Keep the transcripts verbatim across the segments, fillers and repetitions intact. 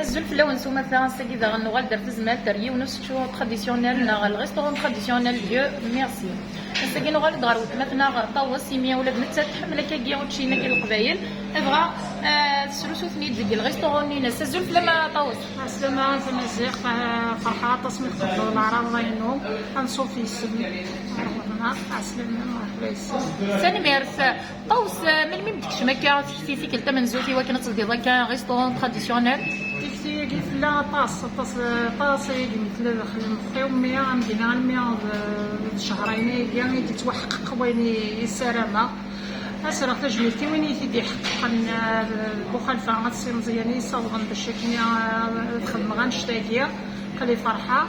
Azul fell-awen s umata, ass-agi daɣen nuɣal-d ar tezmalt, ar yiwen usečču traditionnel neɣ le restaurant traditionnel Dieu merci. Ass-agi nuɣal-d ɣer weltma-tneɣ Ṭawes, imi ula d nettat tḥemmel akkagi učči-nni n Leqbayel, dɣa, eh, tesrusu-ten-id deg le restaurant-ines. Azul fell-am a Ṭawes. Ɛeslama a Tamaziɣt, eh, ferḥeɣ aṭas mi tqebleḍ leɛraḍa-inu. Anṣuf yes-m. Ɛeslama, merḥba yes-m. Tanemmirt. Ṭawes, eh, melmi i m-d-tekcem akka tekti tikkelt tamenzut i wakken ad teldiḍ akka restaurant traditionnel? Tikti-agi tella aṭas, aṭas, aṭas ayagi tella daxel lmex-iw, mi am d-iniɣ almi d, d cehrayen ayagi i d-yettwaḥqeq wayen i, i ssarameɣ. Ad sreɣ tajmilt i win i t-id-iḥeqqen, eh, Buxalfa, At Si Meẓyan i yessawḍen bac akken, eh, ad xedmeɣ annect-agi. Aql-i ferḥeɣ.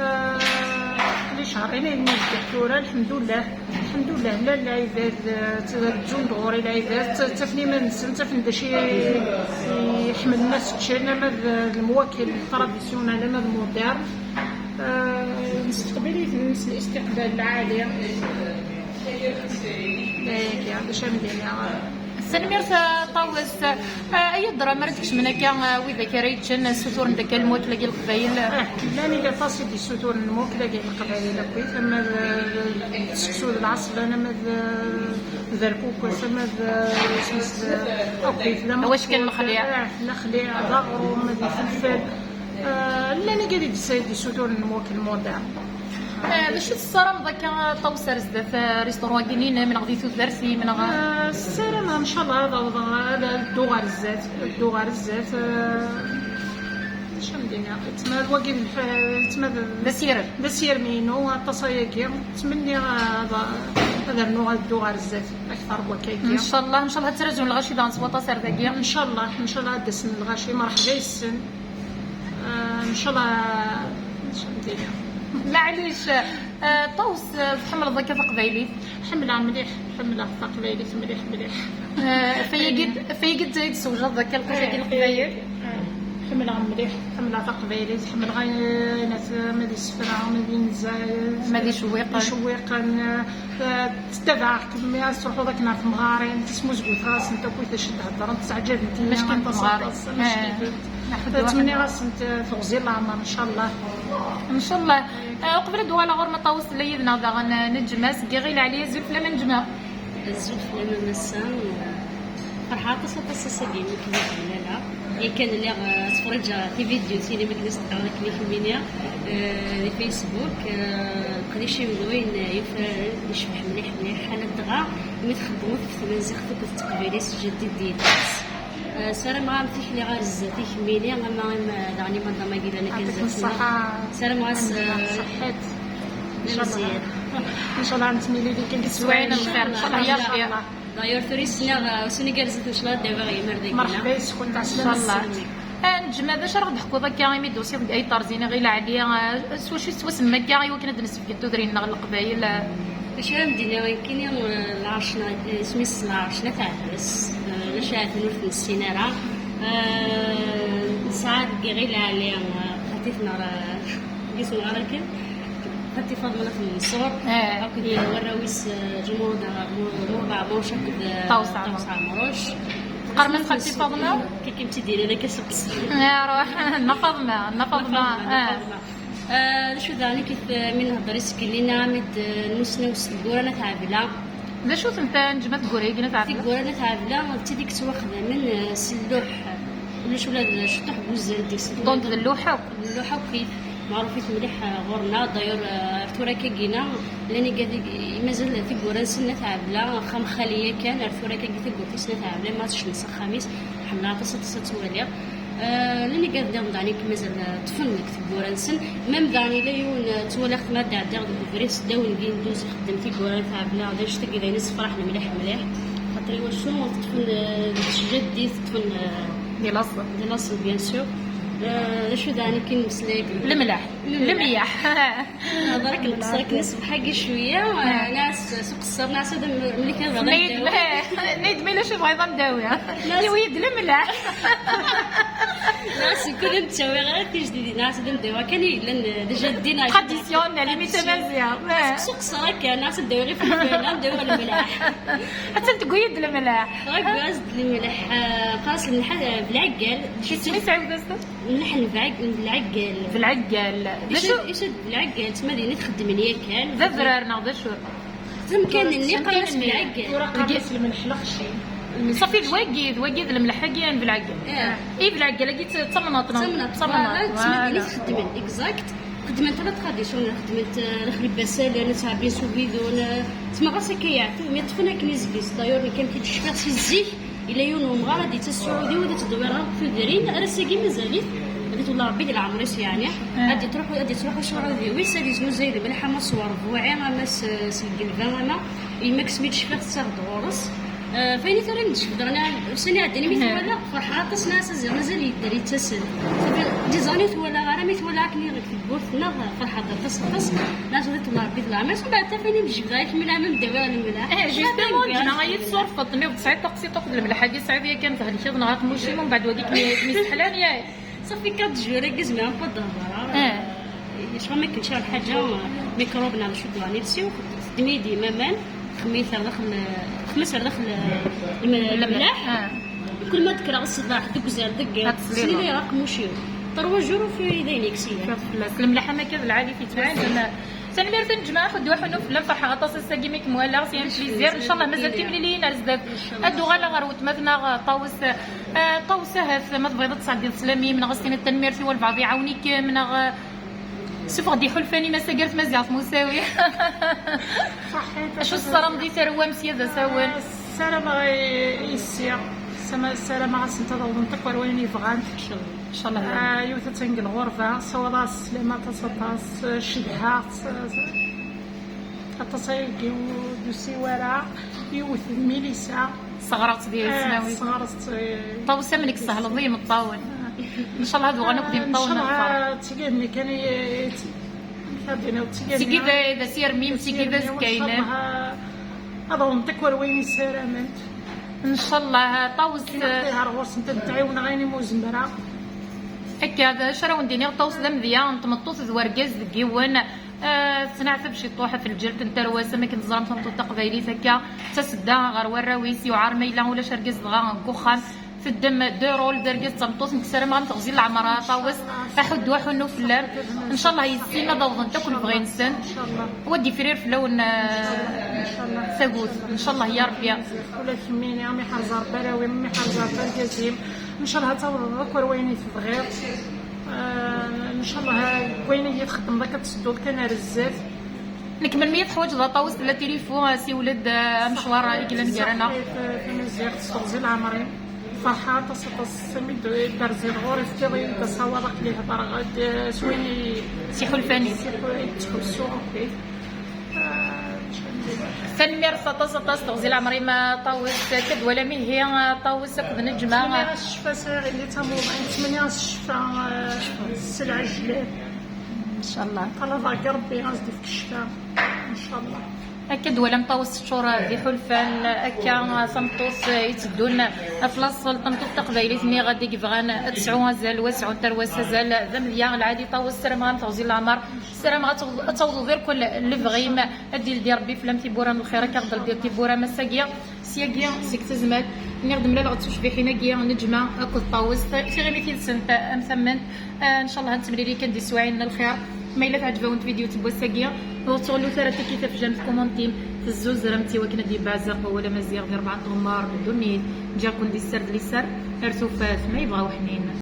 Eh, aql-i cehrayen ayen i bdiɣ tura, lḥemdullah. Lḥemdullah, llan lɛibad, eh, tt-, rezzun-d ɣur-i lɛibad, tt-, ttafen iman-nsen, ttafen d acu i, i ḥemmlen ad s-ččen, ama d, d lemwakel traditionnel, ama d moderne. Eh, nesteqbil-iten s listiqbal lɛali. Ayagi, d acu am d-iniɣ? Tanemmirt a Ṭawes. Ah, ay ddṛa, mi ara d-kecmen akka, ah, widak ara yeččen, ssuturen-d akka lmwakla-agi n Leqbayel? Ah, llan i aṭas i d-issuturen lmwakla-agi n Leqbayel akkit, ama d, d seksu d lɛesban, ama d, d rkukes, ama d, isem-is d, akkit, d ameqful, awackan n lexliɛ. Ah, lexliɛ, d aɣrum, d ifelfel. Ah, llan i d-issuturen lmwakla moderne. Eh, d acu tessarameḍ akka a Ṭawes ar zdat, eh, restaurant-agi-inem, neɣ di tudert-im, neɣ? Eh, ssarameɣ, ncallah, ad awḍeɣ, ad, ad dduɣ ɣer zdat, ad dduɣ ɣer zdat, eh, d acu am d-iniɣ? Yettma-, wagi d lḥ-, yettma-, d asirem. D asirem-inu, aṭas ayagi. Ttmenniɣ ad, ad rnuɣ, ad dduɣ ɣer zdat akteṛ n wakka-agi. Ncallah, ncallah ad trazun lɣaci daɣen s waṭas ar dagi. Ncallah, ncallah ad d-asen lɣaci, merḥba yes-sen. Ah, ncallah, ncallah. Maɛlic, ah, Ṭawes, ah, tḥemmleḍ akka taqbaylit? Ḥemmleɣ mliḥ, ḥemmleɣ taqbaylit mliḥ, mliḥ. Ah, fayagi d, fayagi d ay d-tessewjadeḍ akka lqut-agi n Leqbayel? Ah, ḥemmleɣ mliḥ, ḥemmleɣ taqbaylit, ḥemmleɣ ayen at-, ma d isefra, ma d inza, ma d icewwiqen. Icewwiqen, ah, Ttabaɛeɣ-kem mi ara tettruḥuḍ akken ar temɣarin, tismuzguteɣ-asent akk d acu d-heddrent, ttaɛǧabent-iyi aṭas, aṭas, mackint temɣarin. Ttmenniɣ-asent, eh, teɣzi n leɛmer, ncallah. Ncallah. Eh, uqbel ad uɣaleɣ ɣur-m a Ṭawes, tella yid-neɣ daɣen, eh, Neǧma seg Iɣil Ɛli. Azul fell-am a Neǧma. Azul fell-am a massa. Ferḥeɣ aṭas, aṭas ass-agi imi kem-id-mlaleɣ. Yakan lliɣ, eh, ttferriǧeɣ tividyutin imi k-d-as-d-qqareɣ akken i kemmini, eh, di Facebook, eh, leqdic-iw d wayen, eh, yufraren, yecbeḥ mliḥ, mliḥ, ḥala dɣa imi txeddmeḍ ɣef tmaziɣt akked teqbaylit s jadid d yidles. Eh, ssarameɣ-am tikli ɣer zdat i kemmini, ama im-, daɣen i madam-agi llan akka zdat-neɣ. Ssarameɣ-as, eh, ṣṣeḥḥit. Ncallah. Ncallah ad nettmili deg lswayen n lxir, ncallah, ya Rebbi. D'ailleurs, tura i s-nniɣ, eh, ussan igerrzen, ncallah ad d-awiɣ yemar dagi. Merḥba yes-kent, ɛeslama. Ncallah. Ah, Neǧma, d acu ara ɣ-d-teḥkuḍ akka imi d-tusiḍ deg Ayt Terzi neɣ Iɣil Ɛli, eh, s wacu i tettwasemma akka i wakken ad d-nesbeggen tudrin-nneɣ n Leqbayel, eh? D acu ara m-d-iniɣ, nekkini, eh, lɛerc neɣ, eh, isem-is lɛerc n At Ɛebbas, eh, d acu ahat ur t-nessin ara. Eh, nesɛa deg Iɣil Ɛli, eh, xatit neɣ, eh, isem ɣer akken. Xaṭi Faḍma n At Menṣur, eh, akked warraw-is, eh, Ǧumuḍ, Mu-, Muḍ Ɛmuc akked, eh, Ṭawes Ɛemruc. Ṭawes Ɛemruc. Teqqarem-as Xaṭi Faḍma? Kiki m-tt-id-yenna akka s uqesser. Eh, ruḥ, Nna Faḍma, Nna Faḍma, Nna Faḍma, eh. Nna Faḍma. Eh, d acu daɣen i kif, eh, mi nehder i sgelli-nneɣ, ami d, eh, nmusnaw s teggura n At Ɛebla. D acu-tent, eh, Neǧma, teggura-agi n At Ɛebla? Tiggura n At Ɛebla d tid i yettwaxdamen, eh, s lluḥ. Ulac ula d ciṭuḥ n wuzzal deg-s. Donc d lluḥ akk? D lluḥ akk i. Meɛrufit mliḥ, eh, ɣur-neɣ. D'ailleurs, eh, ar tura akka gina, llan igad i, i mazal tiggura-nsen n At Ɛebla, axxam xali yakan, ar tura akka gi taggurt-is n At Ɛebla, ma tecna s axxam-is, ḥemmleɣ aṭas, aṭas ad tt-waliɣ. Eh, llan igad nniḍen daɣen i mazal, eh, ṭṭfen deg tiggura-nsen. Même daɣen yella yiwen, eh, ttwaliɣ-t ma d-ɛeddiɣ deg ubrid seddaw n Ginduz ixeddem tiggura n At Ɛebla, d anect-agi d ayen issefraḥen mliḥ, mliḥ. Xaṭer iwacu ṭṭfen, eh, deg tjaddit, ṭṭfen, eh, di laṣel. Di laṣel, bien sûr. Eh, d acu daɣen i k-in-mmeslay? Lemleḥ. Lemleḥ. Lemleḥ. Nehḍer akken lqeṣṣer akken ṣṣbeḥ-agi cwiya, ah, nɛas s uqeṣṣer, nɛas ad m-, mlik ad ɣadan dawi. Nɛas. Nɛas Kul ur nettawi ara tijdidin, neɣ ad d-ndewa kan yellan d jaddin. Traditionnel, imi d tamaziɣt. Suq ṣṣra kan, neɣ ad d-ndewa ɣef lfayla, ad d-ndewa lemleḥ. Attan tewwi-d lemleḥ. Ɣas d lemleḥ, eh, xas lemleḥ, eh, belɛeggal. Isem-is ɛiwed-as-t? Lemleḥ n belɛeg-, n belɛeggal. Belɛeggal. D acu? Icad, icad belɛeggal, d tmadinit xeddmen yakan. D adrar neɣ d acu? Tamkan-nni qqaren-as belɛeggal. Tura qqaren-as lemleḥ lexci. Ṣafi d wagi, d wagi d lemleḥ-agi n belɛeggal. Eh. I belɛeggal-agi d tamnaḍt, neɣ? D tamnaḍt, voilà, d tmadinit xeddmen, exact. Xeddment ala traditionnel, xeddment, eh, lexli n wasalan, ad ttɛebbin s ubidun, eh, tma ɣas akka yeɛtu, mi ṭṭfen akken izgis. D'ailleurs, nekk amek i d-cfiɣ si zik, yella yiwen n umɣar ad d-yettas Suɛudi, ad yettḍewwir ɣer tudrin, ar ass-agi mazal-it, ad itewla Rebbi di leɛmer-is, yeɛni. Eh. Ad d-ittruḥu, ad d-ittruḥu Suɛudi, wis ad yeznuzay lemleḥ ama s werbuɛi, ama s, s lgelba, ama yemma-k s mi d-cfiɣ tettaɣ-d ɣur-s. Eh, fayen i tura mi d-cfiɣ, daɣen ussan iɛeddan imi t-walaɣ, ferḥeɣ aṭas, nniɣ-as aziɣ mazal yedder, yettasel. Des années ur t-walaɣ ara, mi t-walaɣ akken i tewwurt-nneɣ, ferḥeɣ-d aṭas, aṭas. Nniɣ-as ad iṭṭef Rebbi di leɛmer-is, mbeɛd tafin imejbed ara kemmel am ddew ara lemleḥ. Eh, justement, ǧǧeɣ-iyi tsurfeḍ, tenniḍ tesɛiḍ taqsiṭ akked lemleḥ-agi, tesɛiḍ yakan thelkeḍ neɣ aqmuc-im, mbeɛd wagi kem-, kem-yesseḥlan, ya. صافي quatre jours-agi zemreɣ ad d-hedreɣ. Eh. Yecɣal ma akken kra lḥaǧa, mikrub neɣ d acu d-yeḍran iles-iw, teddem-iyi-d yemma aman, txemmem-it ar daxel, txemmem-as ar daxel, eh, lemleḥ. Ah. Kul ma d-kkreɣ ṣṣbeḥ deg uzal, deg ad teslileḍ. Slileɣ aqmuc-iw. Trois jours ur fi d ayen yeksiyen. Fell-as. Lemleḥ am akka d lɛali fi ttwassen. Tanemmirt a nnejma, ḥuddu aḥunnu fell-am, ferḥeɣ aṭas ass-agi mi kem-walaɣ, c'est un plaisir. Ncallah mazal timliliyin ar zdat. Ad d-uɣaleɣ ɣer weltma-tneɣ Ṭawes. Ah, Ṭawes, ahat ma tebɣiḍ ad tesɛeddiḍ sslam-im, neɣ ad s-tiniḍ tanemmirt i walbeɛḍ iɛawen-ikem, neɣ, ah, sufeɣ-d iḥulfan-im ass-agi ar tmaziɣt Musawi. Acu tessarameḍ i tarwa-m sya d asawen? Ah, ssarameɣ i, i ssi, ssama-, ssarameɣ-asent ad awḍent akk ar wayen i bɣant. Ncallah. Ah, yiwet attan deg lɣerba, ssawaḍeɣ-as sslam aṭas aṭas, cedhaɣ-tt, aṭas ayagi ur d-tusi wara, yiwet d Milisa. Sseɣreɣ-tt di tesnawit. Sseɣreɣ-tt, eh, Ṭawes am nekk sehleḍ i imeṭṭawen. Ncallah ad uɣalen akk d imeṭṭawen n lferḥ. Ncallah d tigirni kan i, i, amek ad d-iniɣ, d tigirni. Sigi d, d asirem-im, sigi d azekka-inem. Ncallah ad awḍent akk ar wayen i ssarament. Ncallah, Ṭawes. Ɣer ɣur-sent ad tent-ɛiwneɣ ayen imi ur zemreɣ. Akka, d acu ara wen-d-iniɣ, Ṭawes d amedya n tmeṭṭut d wergaz deg yiwen. Ah, tettneɛtab ciṭuḥ ɣef lǧal n tarwa-s, am akken teẓram tameṭṭut taqbaylit akka, d tasedda ɣer warraw-is, yuɛer ma yella ulac argaz dɣa deg uxxam, teddem deux rôles d argaz d tameṭṭut, nekk ssarameɣ-am teɣzi n leɛmer a Ṭawes, aḥuddu aḥunnu fell-am, ncallah yes-sen ad awḍent akk lebɣi-nsen, wa d-ifrir fell-awen, ah, tagut, ncallah ya Rebbi. Ula d kemmini, am iḥerz Rebbi arraw-im, am iḥerz Rebbi argaz-im, ncallah ad tawḍeḍ akk ar wayen i tebɣiḍ. Ah, ncallah, ah, deg wayen i txeddmeḍ akka, ad tsedduḍ kan ar zdat. Nekk melmi i teḥwaǧeḍ a Ṭawes, tella tilifu, ah, siwel-d, ah, amecwar, ah, i yellan gar-aneɣ. Ṣaḥit, ah, tamaziɣt s teɣzi n leɛmer-im. Ferḥeɣ aṭas, aṭas, sami d-, d-terziḍ ɣur-i, tefkiḍ-iyi-d asawaḍ aql-i hedreɣ-d, ah, s wayen i s iḥulfan-im. S iḥu-, i ttḥussuɣ, ok. Ah, ncallah. Tanemmirt aṭas, aṭas, teɣzi n leɛmer-im a Ṭawes, akka d-walam ihi a Ṭawes akked Neǧma. Ttmenniɣ-as ccfa, sɛiɣ yelli d tamuḍint, ttmenniɣ-as ccfa, eh, s lɛejlan. Ncallah. Ṭalabeɣ deg Rebbi ad s-d-ifk ccfa. Ncallah. Akka d-walam Ṭawes teččur d iḥulfan, akka tameṭṭut itteddun ɣef laṣel, tameṭṭut taqbaylit-nni ɣad i yebɣan ad tesɛu azal, wa sɛun tarwa-s azal, d amedya lɛali Ṭawes, ssarameɣ-am teɣzi n leɛmer. Ssarameɣ ad tawḍ-, ad tawḍeḍ irkul lebɣi-m, ad d-ildi Rebbi fell-am tiwwura n lxir, akka ɣ-d-teldiḍ tiwwura-m ass-agi. Syagi, seg tezmalt, nniɣ-d mlaleɣ-d tucbiḥin-agi, Neǧma akked Ṭawes, tiɣimit yid-sent am tamment. Ah, ncallah ad nettemlili kan di teswiɛin n lxir. Ma yella teɛǧeb-awen tvidyut n wass-agi, ur tettɣellut ara tiki tafejjant tkumuntim, tezzuzremt i wakken ad d-yebbeɛzeq wawal amaziɣ di rebɛa n tɣemmar n ddunit. Ǧǧiɣ-ken di sser d liser, ar tufat, ma yebɣa uḥnin.